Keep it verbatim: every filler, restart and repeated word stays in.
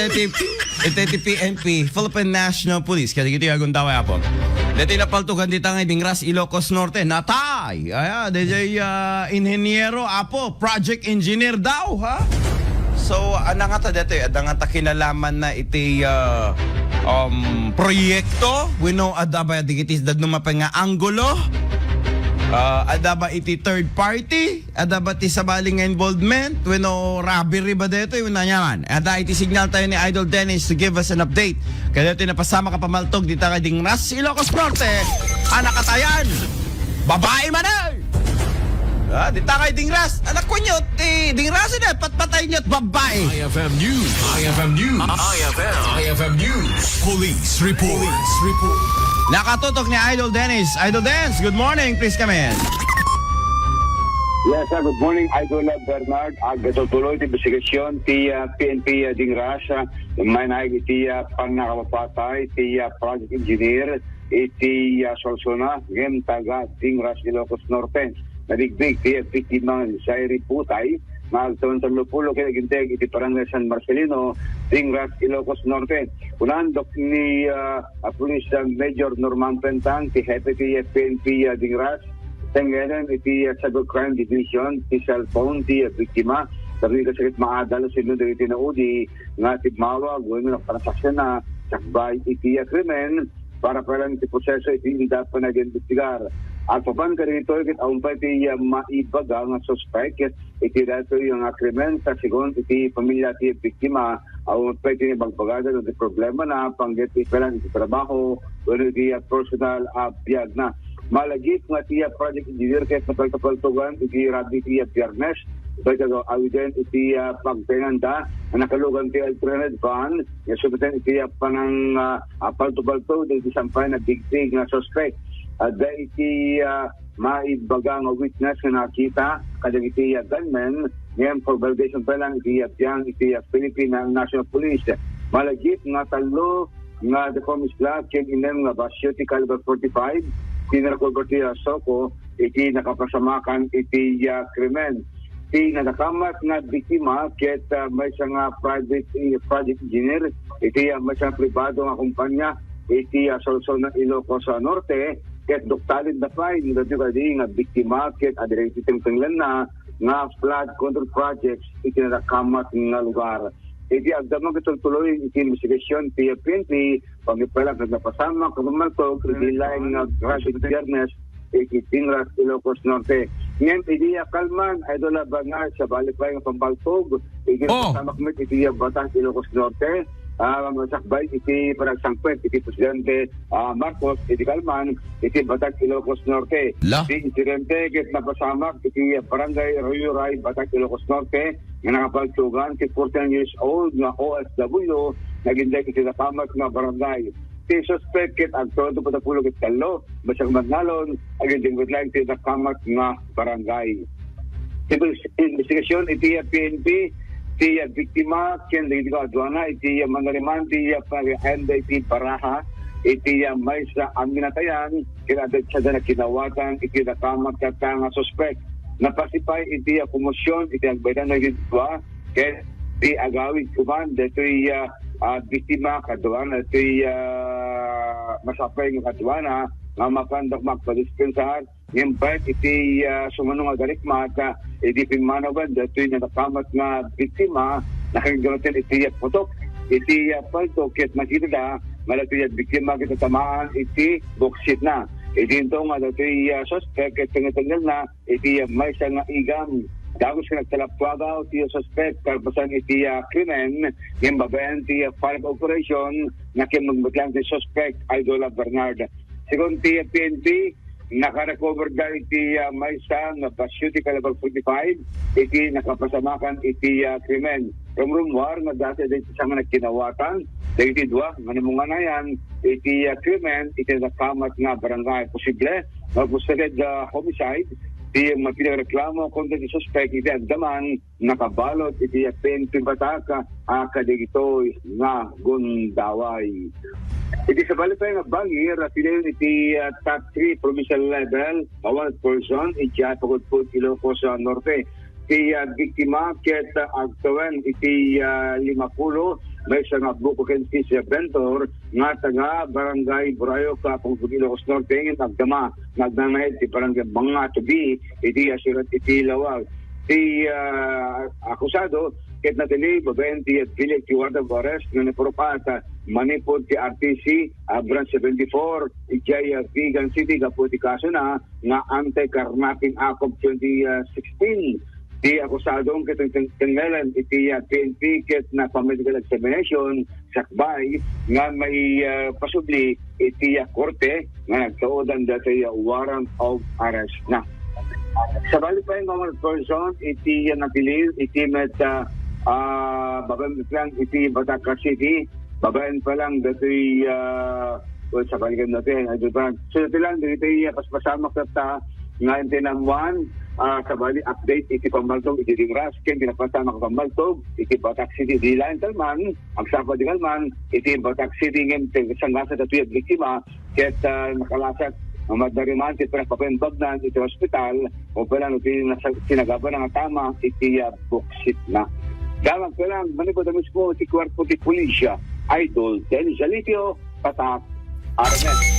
Iti, iti, iti P N P, Philippine National Police, kadagiti agundaway, Apo. Deti napaltugan dita nga Dingras, Ilocos Norte, natay. Aya, deti, ah, inheniero, Apo, project engineer daw, ha? So, adda ngata deti, adda ngata kinalaman na iti, ah, um, proyekto, wenno adda ba dagiti dadduma pay nga anggulo? Ah, adda ba iti third party? Adda ba ti sabali nga involvement? Wenno robbery ba daytoy? Wenno aniaman? Adda iti signal tayo ni Idol Dennis to give us an update. Kadaytoy napasamak a pamaltog dita kay Dingras, Ilocos Norte, a nakatayan. Babae man eh! Ah, dita kay Dingras. Anak ko nyo, ti Dingras na, patpatay nyo, babae. I F M News. I F M News. I F M. I F M News. Police report. Police report. Nakatutok ni Idol Dennis. Idol Dennis, good morning. Please come in. Yes, ah, good morning, Idol, ah, Bernard. Agtutuloy ti investigasyon ti, ah, P N P, ah, Dingras, ah, manayag iti, ah, pannakapapatay ti, ah, project engineer iti, ah, Solsona, ngem taga Dingras, Ilocos Norte. Nabigbigen ti, ah, biktima nga si Zairi Putay, nga agtawen tallopulo ket aginteg iti Barangay San Marcelino, Dingras, Ilocos Norte. Kunaan ni, ah, ah, Police, ah, Major Norman Pentang, ti hepe ti P N P, ah, Dingras, tenggenan iti, ah, Cybercrime Division ti cellphone ti, ah, biktima. Dagiti kasakit maadal sino dagiti naudi nga timmawag wenno nakapanasaksina sakbay iti, ah, krimen para pay laeng iti proseso iti inda panag-imbestigar. Agpapan kadagitoy ket awan pay ti, ah, maibaga nga suspek iti daytoy nga krimen, ta segun iti pamilya ti biktima, awan pay ti nabagbagada ti problemana, panggep iti lang iti trabaho, wenno iti, ah, personal a biagna. Malagip nga ti, ah, project engineer ket napaltapaltugan iti rabii ti, ah, Biyernes, ket awiden iti, ah, pagtaenganda nga nakalugan ti alternate van nga sumiten iti, ah, panang, ah, ah, paltopalto dagiti sampayan a bigtig nga suspek. Adda iti, ah, maibaga nga witness nga nakita kadagiti, ah, gunmen, ngem for validation pa lang iti, ah, biang iti, ah, Philippine National Police. Malagip nga tallo nga deformed slug ken innem nga basyo ti caliber forty-five ti narecover ti, ah, SOCO iti nakapasamakan iti, ah, krimen. Ti nadakamat nga biktima ket, ah, maysa nga private, eh, project engineer iti, ah, maysa nga pribado nga kumpanya iti, ah, Solsona, Ilocos, ah, Norte, ket duktalin da pay ni radio kadi nga biktima ket adda iti tengtenglenna nga flood control projects iti nadakamat nga lugar. Iti agdama ket tultuloy iti investigasyon ti P N P, pagipalak ket napasamak ket mamaltog iti laeng nga traffic Biyernes iti Dingras, Ilocos Norte. Ngem idi kalman, Idol Abangar, sabali pay nga pammaltog iti Oh. napasamak met iti Batak, Ilocos Norte, ah, masakbay iti panagsangpet iti Presidente, ah, Marcos iti kalman iti Batak, Ilocos Norte. La? Ti insidente ket napasamak iti Barangay Ruyuray, Batak, Ilocos Norte, nga nakapaltugan ti forty-nine years old nga O F W nga aginteg iti nakamat nga barangay. Ti suspek ket agtawen ti padapulo ket tallo, basta mannalon, aginteg met laeng ti nakamat nga barangay. Ti investigasyon iti P N P, ti biktima ken dagiti kaaduana iti manariman ti pag-enda iti baraha iti maysa a minatayan ken adda sada nga kinawatan iti nakamat nga suspek. Napasipay iti, ah, komosyon iti agbaydan nga dua ket ti agawid koma daytoy, ah, ah, biktima kaduana daytoy, ah, masapay nga kaduana nga mapandak magpadispensar ngem bayat iti, ah, sumano nga darikmat, ah, iti pimmanawen daytoy nakamat nga biktima, nakanggamatan iti, ah, putok iti, ah, palto ket nakita da nga daytoy, ah, biktima ket natamaan iti buksitna. Iti inton nga daytoy, ah, suspek ket tengngetengngelna iti maysa nga igam. Dagus nga nagtalappuagaw ti suspek kalpasan iti, ah, krimen, ngem babaen ti, ah, follow-up operation, nakemmeg met laeng ti suspek, Idol Bernard. Segun ti P N P, nakarecover da iti, ah, maysa nga basyo ti kaliber forty-five iti nakapasamakan iti, ah, krimen. Rumrummuar nga dati dagiti sangana kinawatan dagiti dua nga namunganayan iti, ah, krimen iti nakamat nga barangay. Posible nga agpusted, ah, homicide ti mapinagreklamo kontra ti suspek iti agdaman nakabalud iti P N P Batak, ah, kadagitoy nga gundaway. Iti sabali pay nga bangir, ah, pinayon iti, ah, top three provincial level, ah, one person, iti, ah, Pagudpud, Ilocos, ah, Norte. Ti, ah, biktima ket, ah, agtawen iti, ah, limapulo maysa nga buko ken ti serventor nga taga Barangay Burayo, Kapuso, Ilocos Norte, nga agdama nga agnanaed ti Barangay Mangatubi iti asirat iti lawag. Ti ah, akusado ket natili babaen ti bileg ti warrant of arrest nga naparupat ah, manipud ti R T C ah, Branch seventy-four idiay ah, Vigan City gapu ti kasona nga Anti-Carnapping Act of twenty sixteen. Ti akusado ket teng-, teng-, tengngelen iti ah, P N P ket nagpa-medical examination sakbay nga maipasubli iti ah, korte nga nagsaodan datoy ah, warrant of arrest na. Sabali pay nga wanted person iti ah, natili iti met ah, ah, babaen lang iti Batangas City, babaen pa lang datoy ah, well, sabali kan datoy ah, ito pa. So, ito lang, dito ah, paspasamak ket ah, nga intinamwan, ah, sabali update iti pammaltog iti Dingras, ken iti napasama nga pammaltog iti Batak City, di laeng kalman, agsapa di kalman, iti Batak City ngem ti sangasa datoy a biktima, ket ah, nakalasat nga madariman ti panagpapaimbagnan iti ospital, o pala no ti nasa-, tinagaban nga tama iti ah, buksit na. Damag ka lang, manipod mismo ti kuerpo ti pulisya, Idol Dennis Alipio, Patak, Arnel.